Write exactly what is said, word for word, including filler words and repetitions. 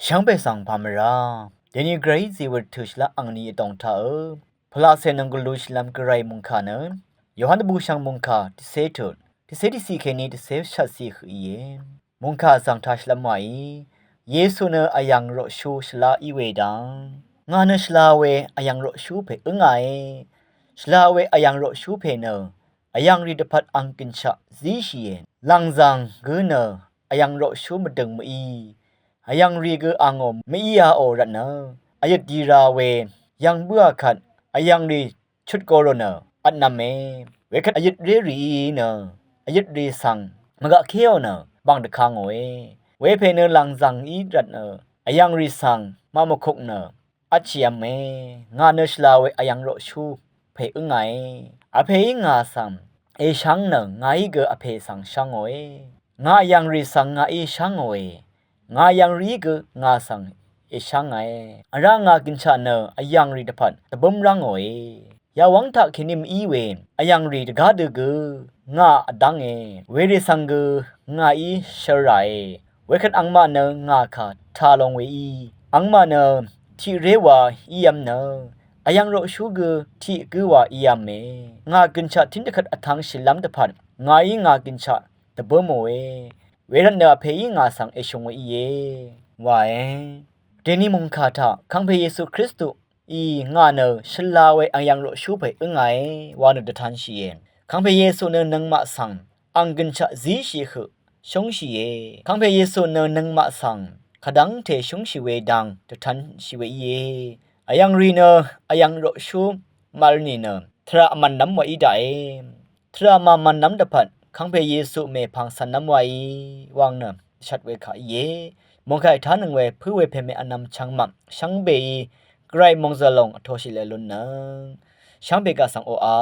Chv́ngpè svng pàmvrá dèni gvray zì wur tø̀ shvlá angni vdòng taqø pvlaqcè nònggùlu shvlvm gvray mòngkà nø Yohan dvbùshv̀ng mòngkà tiqcé tut tiqcé tiqciq kèní tiqcé shvtciq høq íe. Mòngkà svng taq shvlvm wàí Yesu nø vyv̀ng roqshú shvlá í we dang, ngà nø shvla we vyv̀ng roqshú pè ǿngàe. Shvla we vyv̀ng roqshú pè nø vyv̀ngrì dvpvt ang gønshaq zíshìe. Lv̀ngzv̀ng gǿ nø vyv̀ng roqshú mvdø̀ng mví, vyv̀ngrì gø angò mvíāò rvtnø vyøt di ra we yv̀ng bǿà kvt vyv̀ngrì chutgo rò nø vtnv̄me. Wekvt vyøt ré rìí nø vyøt rì svng mvgaqkéò nø bv̀ng dvkangòe. Wepè nø lv̀ngzv̀ng í rvtnø vyv̀ngrì svng màmvkuk nø vtshìv̄me. Ngà nø shvla we vyv̀ng roqshú pè ǿngàe. Vpèí ngà svng èshv́ng nø ngàí gø vpè svng shv́ngòe. Ngà vyv̀ngrì svng ngàí shv́ngòe. Ngà vyv̀ngrìí gø ngà svng èshv́ngàe. Vrá ngà gønshaq nø vyv̀ngrì dvpvt dvbǿm rv́ngòe. Yawv́ng taq kèní mví we vyv̀ngrì dvgá dø gø ngà vdv́nge. Werì svng gø ngàí shør ràe. Wekvt angmaq nø ngà kà tā long weí, angmaq nø tiq ré wa ív̄m nø vyv̀ng roqshú gø tiq gǿ wa ív̄me. Ngà gønshaq tín dvkvt vtv̄ngshìlv́m dvpvt ngàí ngà gønshaq dvbǿmòe. Wervtnø vpèí ngà svng èshùng we íe wae. Dèni mòngkà taq Kangpè Yesu Kristuí ngà nø shvla we vyv̀ng roqshú pè ǿngàe wa nø dvtanshìe. Kangpè Yesu nø nøngmaq svng ang gønshaq zíshì høq shúngshìe. Kangpè Yesu nø nøngmaq svng kadv́ngte shúngshì we dang dvtanshì we íe. Vyv̀ngrì nø vyv̀ng roqshú mvl nìnø tvrà vmv̀nlv́m wa í daqe. Tvrà màmv̀nlv́m dvpvt Kangpè Yesu mèpvng cv̀nlv́m waí wang nø shvt we kà íe. Mòngkà ètánøng we pǿ we pèmè vnvm chvngmaq shvngbeí gvray mòngzø̀l lòng vtoshì le lunnøng shvngbe gaq svng oqà.